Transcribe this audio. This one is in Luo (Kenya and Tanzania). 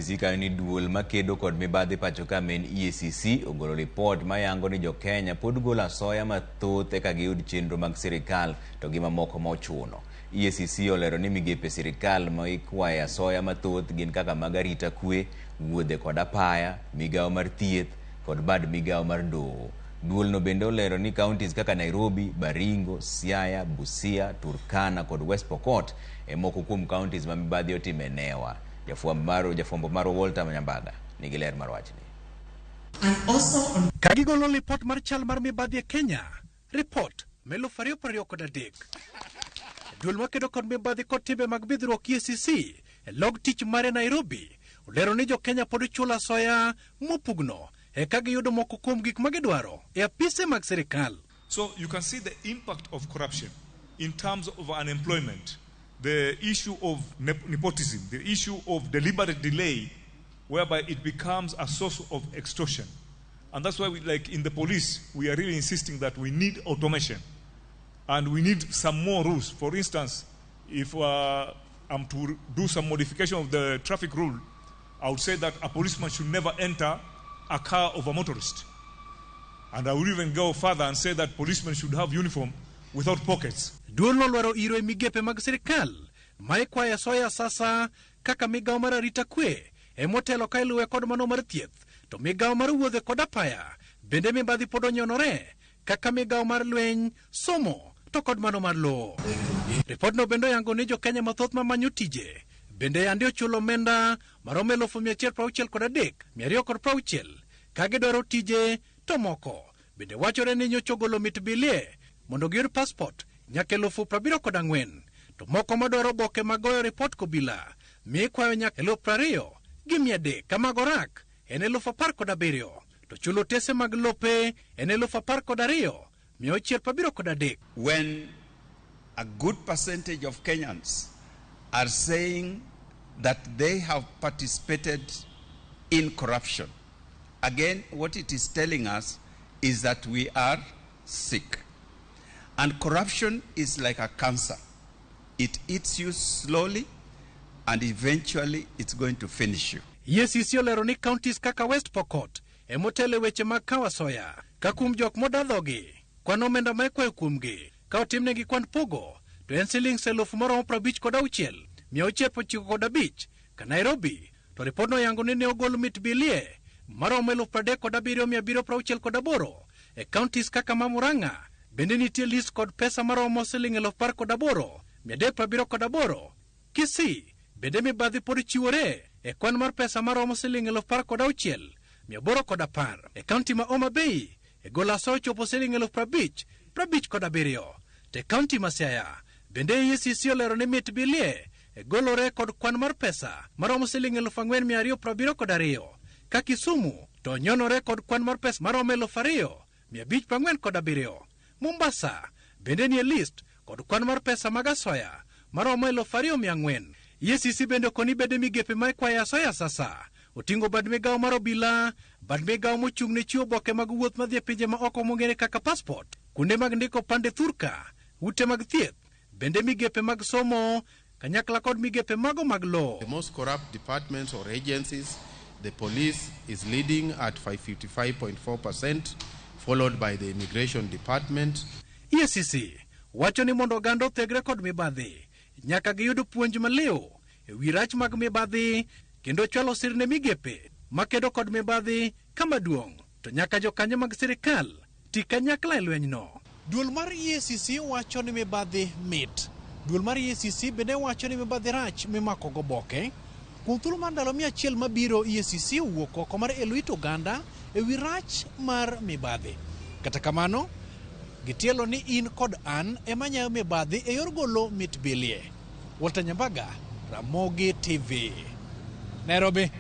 EACC kanyo ni duol makedo kod mibadhi pacho ka ma en EACC ogolo ripot mayango ni jokenya pod golo asoya mathoth eka giyud chenro mag sirikal to gi mamoko ma ochuno. EACC olero ni migepe sirikal ma ikwaye asoya mathoth gin kaka mag arita kwe, wuodhe kod apaya, migawo mar thieth kod bad migawo mar doho. Duolno bende olero ni counties kaka Nairobi, Baringo, Siaya, Busia, Turkana kod West Pokot e moko kuom counties ma mibadhi otime newa. Jafwambo marwa Walter Nyambaga nigi ler mar wachni. Ka gigolo lipot mar chal mar mibadhi e Kenya, ripot ma 2023. Duol makedo kod mibadhi kod timbe mag bidhruok EACC e log tich mare Nairobi olero ni jokenya pod chulo asoya mopugno eka giyudo moko kuom gik ma gidwaro e apise mag sirikal. So you can see the impact of corruption in terms of unemployment, the issue of nepotism, the issue of deliberate delay, whereby it becomes a source of extortion. And that's why, we, like in the police, we are really insisting that we need automation and we need some more rules. For instance, if I'm to do some modification of the traffic rule, I would say that a policeman should never enter a car of a motorist. And I would even go further and say that policemen should have uniform without pockets. Duolno olwaro iro e migepe mag sirikal ma ikwayo asoya sasa kaka migawo mar arita kwe emotelo ka iluwe kod mano mar thieth to migawo mar wuodhe kod apaya bende mibadhi pod onyonore kaka migawo mar lweny somo to kod mano mar lowo. Ripodno bende oyango ni jokenya mathoth mamanyo tije bende yande ochulo omenda maromo 163,260 ka gidwaro tije to moko bende wachore ni nyocha ogolo mit bilie mondo giyud passport nyaka 74,000 to moko madwaro oboke mag goyo ripot kobila mi ikwayo nyaka 20,300 ka mago rak en 17,000 to chulo otese mag lope en 12,673. When a good percentage of Kenyans are saying that they have participated in corruption, again, what it is telling us is that we are sick. And corruption is like a cancer. It eats you slowly, and eventually it's going to finish you. EACC olero ni counties kaka West Pokot emotelo e weche mag kawo asoya ka kuom jok modadhogi kwan omenda ma ikwayo kuomgi ka otimnegi kwan pogo to en silings maromo 56,695 ka Nairobi to ripodno yango ni ne ogol mit bilie maromo 37,768 e counties kaka ma Murang'a bende nitie list kod pesa maromo siling 18,378. Kisii bende mibadhi pod chiwore e kwan mar pesa maromo siling 16,810. E kaunti ma Homa Bay e golo asoya ochopo siling 50,057. To e kaunti ma Siaya bende EACC olero ni mit bilie e golore kod kwan mar pesa maromo siling 4,272 ka Kisumu to nyonore kod kwan mar pesa maromo 2,547. Mombasa bende nie list kod kwan mar pesa mag asoya maromo 2,400. EACC bende okoni bede migepe ma ikwayo asoya sasa oting'o bad migawo mar obila, bad migawo mochung' ne chiwo oboke mag wuoth madhi e pinje ma oko mong'ere kaka passport, kuonde mag ndiko pande thurka, ute mag thieth, bende migepe mag somo kanyakla kod migepe mago mag lowo. The most corrupt departments or agencies, the police is leading at 555.4%, followed by the immigration department. EACC wacho ni mondo oganda othegre kod mibadhi, nyaka giyud puonj maliw e wi rach mag mibadhi kendo chwalo sir ne migepe makedo kod mibadhi kama duong' to nyaka jokanyo mag sirikal ti kanyakla e lwenyno. Duol mar EACC wacho ni mibadhi mit. Duol mar EACC bende wacho ni mibadhi rach mimako goboke. Kuom thuolo mar ndalo 100 mabiro EACC owuok oko mar elo it oganda e wi rach mar mibadhi. Kata kamano, gitielo ni in kod an ema nyayo mibadhi e yor golo mit bilie. Walter Nyambaga, Ramogi TV. Nairobi.